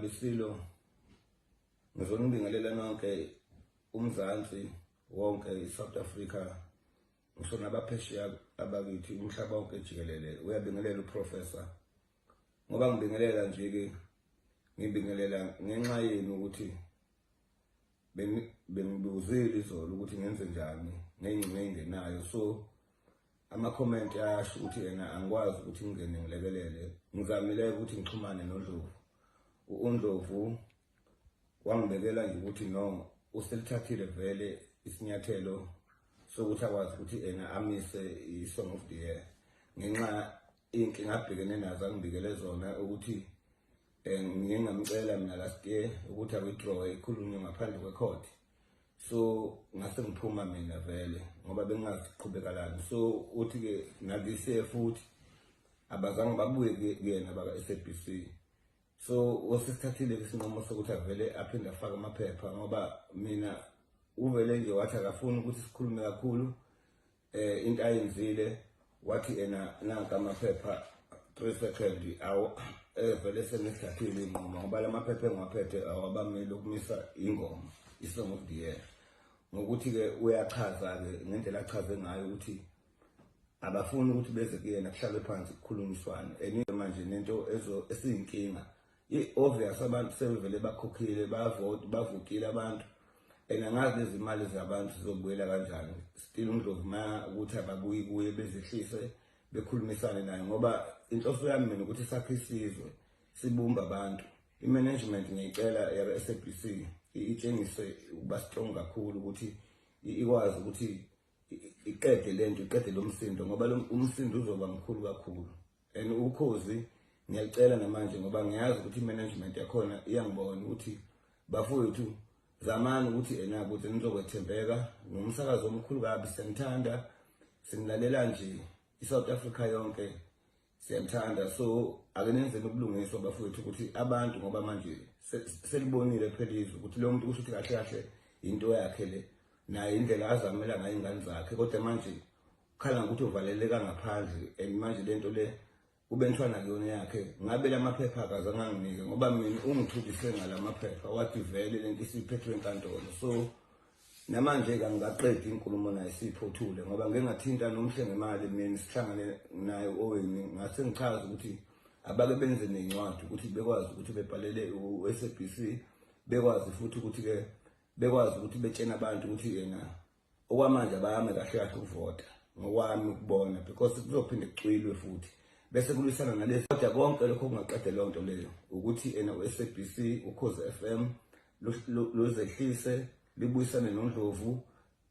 Besilo, ngizonibingelela nonke, uMzansi wonke, iSouth Africa, ngisho nabaphesheya abakithi, umhlaba wonke jikelele. Uyabingelela uProfessor. Ngoba ngibingelela nje ke, ngibingelela ngenxa yenu ukuthi bengibuzile izolo ukuthi ngenze njani ngey'ngcingo ey'ngenayo. So ama-comment ayasho ukuthi yena angikwazi ukuthi ngingene ngilekelele. Ngizamile ukuthi ngixhumane noNdlovu. UNdlovu wangibekela nje ukuthi no, uselithathile vele isinyathelo sokuthi akwazi ukuthi ena amise i-Song of the Year ngenxa iy'nkinga abhekene nazo angibikele zona, ukuthi ngiye ngamcela mina last year ukuthi a-withdraw, ikhulunywe ngaphandle kwe-court. So ngase ngiphuma mina vele ngoba bengingazi kuqhubekalani. So uthi-ke na-this year futhi abazange babuye kuyena baka-SABC. So osesithathile isinqumo sokuthi avele aphinde afake amaphepha, ngoba mina uvele nje wathi akafuni ukuthi sikhulume kakhulu. Into ayenzile, wathi ena nanka amaphepha 3 second awu evele sengisithathile inqumo, ngoba la maphepha engiwaphethe awabameli ukumisa ingoma i-Song of the Year. Ngokuthi-ke uyachaza-ke ngendlela achaze ngayo ukuthi abafuni ukuthi beze kuyena, kuhlalwe phansi kukhulunyiswane. And manje nento esiyinkinga i-obvious, abantu sebevele bakhokhile, bavoti, bavotile abantu, and angazi lezi mali zabantu zizobuyela kanjani. Still uNdlovu ma ukuthi ababuyi kuye, bezehlise, bekhulumisane naye, ngoba inhloso yami mina ukuthi sakhe isizwe, sibumba abantu. I-management ngiyicela ya-SABC itshengise ukuba strong kakhulu ukuthi ikwazi ukuthi iqede lento, iqede lo msindo, ngoba lo umsindo uzoba mkhulu kakhulu. And Ukhozi ngiyalicela namanje, ngoba ngiyazi ukuthi i-management yakhona iyangibona, ukuthi bafowethu, zamani ukuthi ena ukuthi nizokwethembeka ngumsakazo omkhulu kabi. Siyanithanda, sinilalela nje i-South Africa yonke siyanithanda. So ake nenzeni ubulungiswa bafowethu, ukuthi abantu, ngoba manje selibonile phela izwe ukuthi lo muntu kusho ukuthi kahle kahle into yakhe le, naye indlela azamela ngayo ingane zakhe, kodwa manje ukhala ngokuthi uvaleleka ngaphandle. And manje lento le kube ntwana kuyona yakhe. Ngabe la maphepha akazange anginike, ngoba mina ungithulise ngala maphepha, wathi vele lento isiphethwe enkantolo. So namanje-ke angikaqedi inkulumo naye, siyiphothule, ngoba ngike ngathinta nomhle ngemali mina, sihlangane naye oweni, ngase ngichaza ukuthi abake benze ney'ncwadi ukuthi bekwazi ukuthi bebhalele u-SABC, bekwazi futhi ukuthi-ke bekwazi ukuthi betshene abantu ukuthi yena okwamanje abayame kahle kahle ukuvota, ngokwami ukubona, because kuzophinde kucwilwe futhi bese kulwisana nalezi. Kodwa konke lokho kungaqeda leyo nto leyo ukuthi ena u-SABC, Ukhozi FM luzehlise, libuyisane noNdlovu,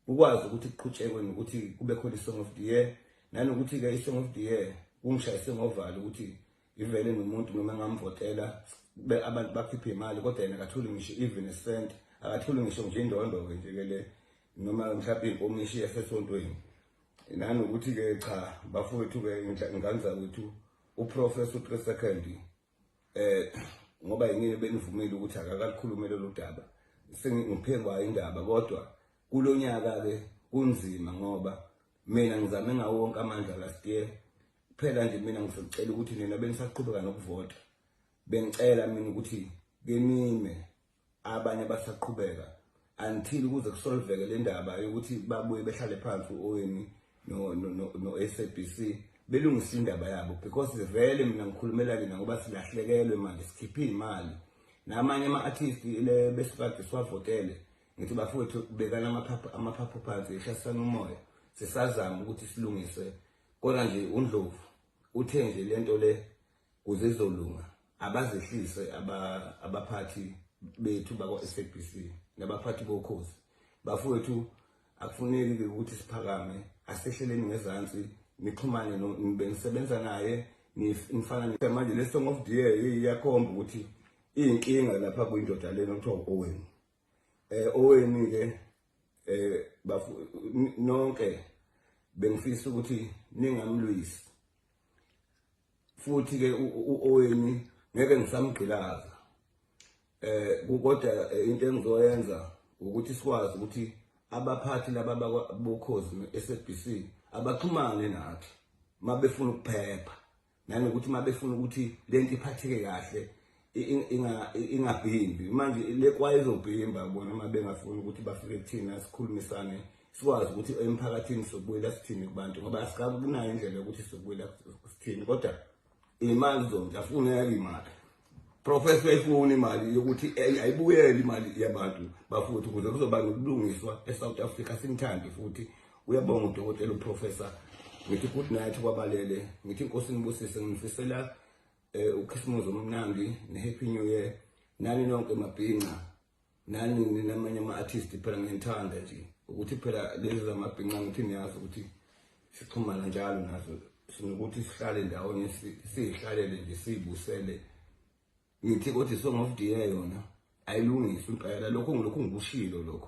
ukwazi ukuthi kuqhutshekwe nokuthi kube khona i-Song of the Year. Nanokuthi-ke i-Song of the Year kungishayise ngovalo ukuthi ivele nomuntu noma engamvotela, abantu bakhiphe imali, kodwa yena akatholi ngisho even a cent, akatholi ngisho nje indondo-ke nje ke le, noma mhlawumbe inkomishi yasesontweni. Nanokuthi-ke cha bafowethu-ke, ingane zakwethu, uProfessor u-3 second, ngoba yinini benivumile ukuthi akakalukhulume lolu daba, sengiphekwa indaba. Kodwa kulonyaka ke kunzima, ngoba mina ngizame ngawo wonke amandla last year. Kuphela nje mina ngizocela ukuthi nina benisaqhubeka nokuvota, bengicela mina ukuthi kenime abanye abasaqhubeka until kuze kusolveke le ndaba yokuthi babuye behlale phansi u-Oweni no-SABC, belungise indaba yabo, because vele mina ngikhulumela kina, ngoba silahlekelwe manje, sikhiphe iy'mali namanye ama-artist le besikade siwavotele. Ngithi bafowethu, bekana amaphaphu phansi, ehlasisana umoya, sisazama ukuthi silungise. Kodwa nje uNdlovu uthe nje lento le kuze izolunga, abazehlise abaphathi bethu bakwa-SABC nabaphathi boKhozi. Bafowethu, akufuneki-ke ukuthi siphakame, asehleleni ngezansi, nixhumane benisebenza naye, nifana manje le Song of the Year iyakhomba ukuthi iyinkinga lapha kwindoda lena okuthiwa u-Owen. Oweni-ke, nonke bengifisa ukuthi ningamlwisi futhi-ke u-Oweni, ngeke ngisamgqilaza. Kodwa into engizoyenza ukuthi sikwazi ukuthi abaphathi laba bokhozi ne-SABC abaxhumane nathi mabefuna ukuphepha, nanokuthi mabefuna ukuthi lento iphatheke kahle. Ingabhimbi manje le kwaye izobhimba bona uma bengafuni ukuthi bafike kuthina sikhulumisane, sikwazi ukuthi emphakathini sobuyela sithini kubantu, ngoba asikakunayo indlela yokuthi sobuyela sithini. Kodwa imali zonke afuneka imali, professor uyayifuna imali yokuthi ayibuyele imali yabantu bafuthi, ukuze kuzoba nokulungiswa eSouth Africa. Simthande futhi uyabonga udokotela uprofessor. Ngithi good night kwabalele, ngithi inkosi nibusise, ngifisela ukhisimusi omnandi ne-happy new year nani nonke mabhinca, nani ninamanye ama-artist. Phela ngiyanithanda nje ukuthi phela lezi zamabhinca, ngithi niyazi ukuthi sixhumana njalo nazo, sinokuthi sihlale ndawonye, siyihlalele nje, siyibusele. Ngithi kodwa i-song of the year yona ayilungiswe impela, lokho ngilokhu ngikushilo lokho.